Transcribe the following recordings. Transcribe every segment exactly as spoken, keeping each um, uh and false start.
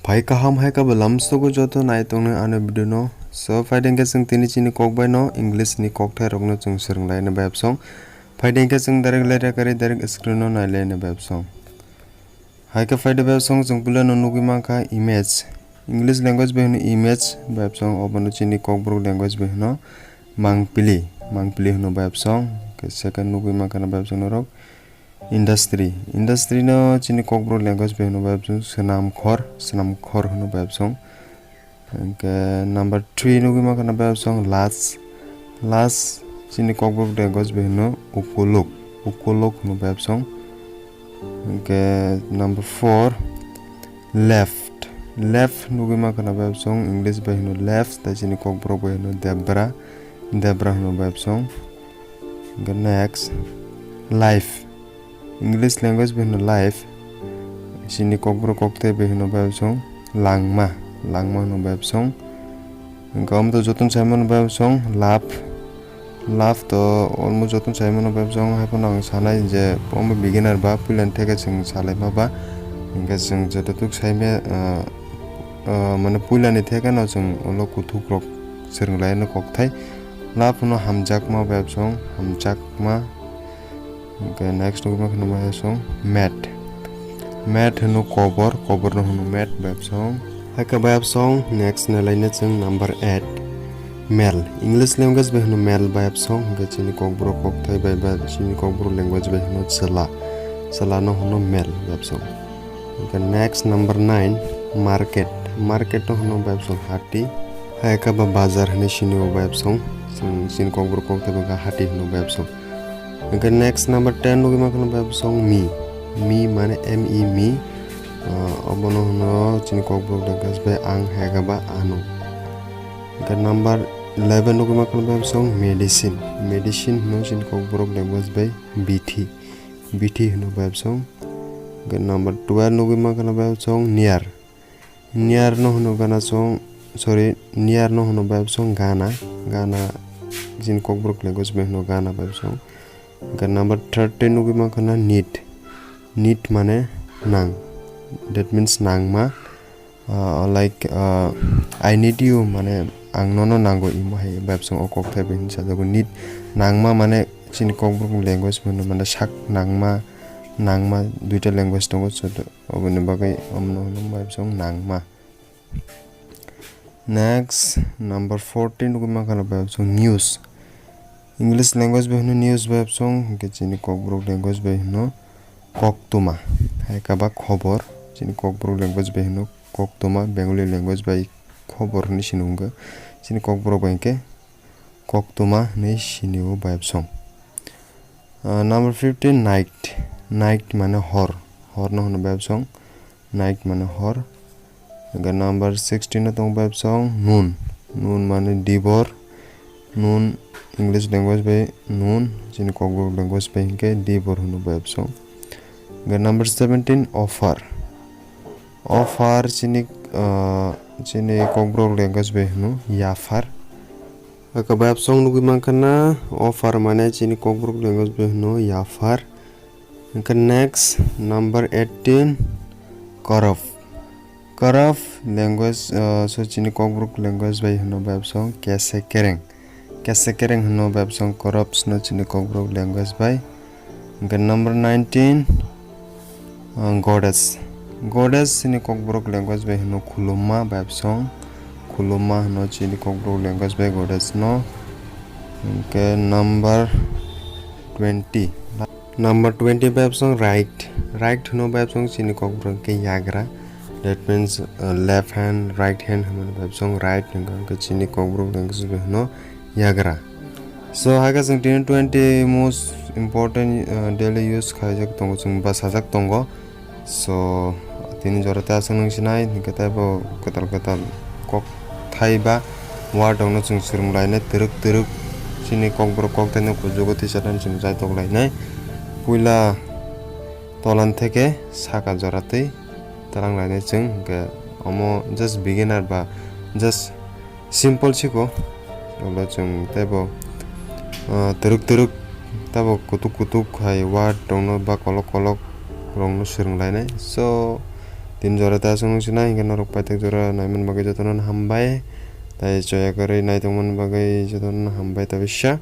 Phai kaham hai kabo lamsogo joto nai tongnai ano video no. So, phaidi hwnkhe chwng tini chini kok bai no English ni kokthai rok no chwng swrwng lai no bai absong. Phaidi hwnkhe chwng direct lai rakari direct screen no nai lai no bai absong. Hai khe phaidi bai absong chwng puila no nugwi mankha image. English language bai hwno image bai absong, obono chini kokborok language bai hwno mangpili, mangpili hwno bai absong. Hwnkhe second nugwi mankha no bai absong norok. Industry. Industry no chini kokborok language bai hwno bai absong swnamkhor, swnamkhor hwno bai absong. Hwnkhe number three nugwi mankha no bai absong last. Last chini kokborok language bai hwno ukuluk, ukuluk hwno bai absong. Hwnkhe number four left. Left nugwi mankha no bai absong English bai hwno left, tei chini kokborok bai hwno debra, debra hwno bai absong. Hwnkhe next, life. English language bai hwno life. Chini kokborok kokthai bai hwno bai absong langma, langma hwno bai absong. Hwnkhe omo to jotono saimano bai absong love. Love to almost jotono saimano bai absong, hai phano ang sanai je omo beginner ba puilani theke chwng salaima ba. Hwnkhe chwng jototuk saimaya, ah, ah, mane puilani theke no chwng ulo kuthukrok swrwng laino kokthai. Love hwno hamjakma bai absong, hamjakma. Hwnkhe next nugwi mankha no bai absong mat. Mat hwno kobor, kobor no hwno mat bai absong. Hai khe bai absong next nai laina chwng number eight male. English language bai hwno male bai absong, hwnkhe chini kokborok kokthai bai ba chini kokborok language bai hwno chwla, chwla no hwno male bai absong. Hwnkhe next number nine market. Market no hwno bai absong hati. Hai khe ba bazar hwnwi sini o bai absong. Chwng chini kokborok kokthai bai kha hati hwno bai absong. Hwnkhe next number ten nugwi mankha no bai absong me. Me mane M E me. Ah, obono hwno chini kokborok language bai ang hai khe ba ano. Hwnkhe number eleven nugwi mankha no bai absong medicine. Medicine hwno chini kokborok language bai bithi. Bithi hwno bai absong. Hwnkhe number twelve nugwi mankha no bai absong near. Near no hwno gana song, sorry, near no hwno bai absong gana. Gana chini kokborok language bai hwno gana bai absong. Hwnkhe number thirteen nugwi mankha na need. Need mane nang. That means nangma. Ah, like, ah, I need you mane ang nono nango imo hai bai absong o kokthai bai hwnwi sajago. Need nangma mane chini kokborok language bai hwno mane sak nangma, nangma duita language tongo. So, oboni bagwi omono hwnwi bai absong nangma. Next, number fourteen nugwi mankha no bai absong news. English language bai hwno news bai absong, hwnkhe chini kokborok language bai hwno koktwma. Hai khe ba khobor, chini kokborok language bai hwno koktwma, Bengali language bai khobor hwnwi sini hwnkhe, chini kokborok bai hwnkhe koktwma hwnwi sini o bai absong. Ah, number fifteen, night. Night mane hor. Hor no hwno bai absong. Night mane hor. Hwnkhe number sixteen no tongo bai absong noon. Noon mane dibor. Noon English language bai noon. Chini kokborok language bai hwnkhe dibor hwno bai absong. Hwnkhe number seventeen, offer. Offer chini, ah, chini kokborok language bai hwno yaphar. Aka bai absong nugwi mankha na offer mane chini kokborok language bai hwno yaphar. Hwnkhe next number eighteen, korof. Korof language, ah, so chini kokborok language bai hwno bai absong kese kereng. Kese kereng hwno bai absong korof no chini kokborok language bai. Hwnkhe number nineteen, ah, goddess. Goddess chini kokborok language bai hwno khulumma bai absong. Khulumma hwno chini kokborok language bai goddess no. Hwnkhe number twenty. Number twenty bai absong right. Right hwno bai absong chini kokborok hwnkhe yagra. That means, uh, left hand, right hand hwnmani bai absong right hwnkha hwnkhe chini kokborok language bai hwno yagra. So, hai khe chwng tini twenty most important, uh, daily use khaijak tongo, chwng bwsajak tongo. So, tini jora tei aswk nung sinai, hinkhe tei bo kwtal kwtal kok thai ba word rokno chwng swrwng lainai, twrwk twrwk chini kokborok kokthai no kuchugo tisa thani chwng chaitok lainai. Puila tolan theke saka jora twi twlang lainai chwng, hinkhe omo just beginner ba just simple siko. Ulo chwng teibo, ah, twrwk twrwk teibo kutuk kutuk hai word rokno ba kolok kolok rokno swrwng lainai. So, Tin jora ta aswk nung sinai, hinkhe norok paithak jora naiman bagwi jotono hambai. Tai choya kwrwi naitongmani bagwi jotono hambai tabisa.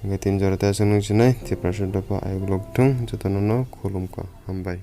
Hinkhe tin jora ta aswk nung sinai, Tiprasa dopha ayuk lok thung, jotono no khulumkha, hambai.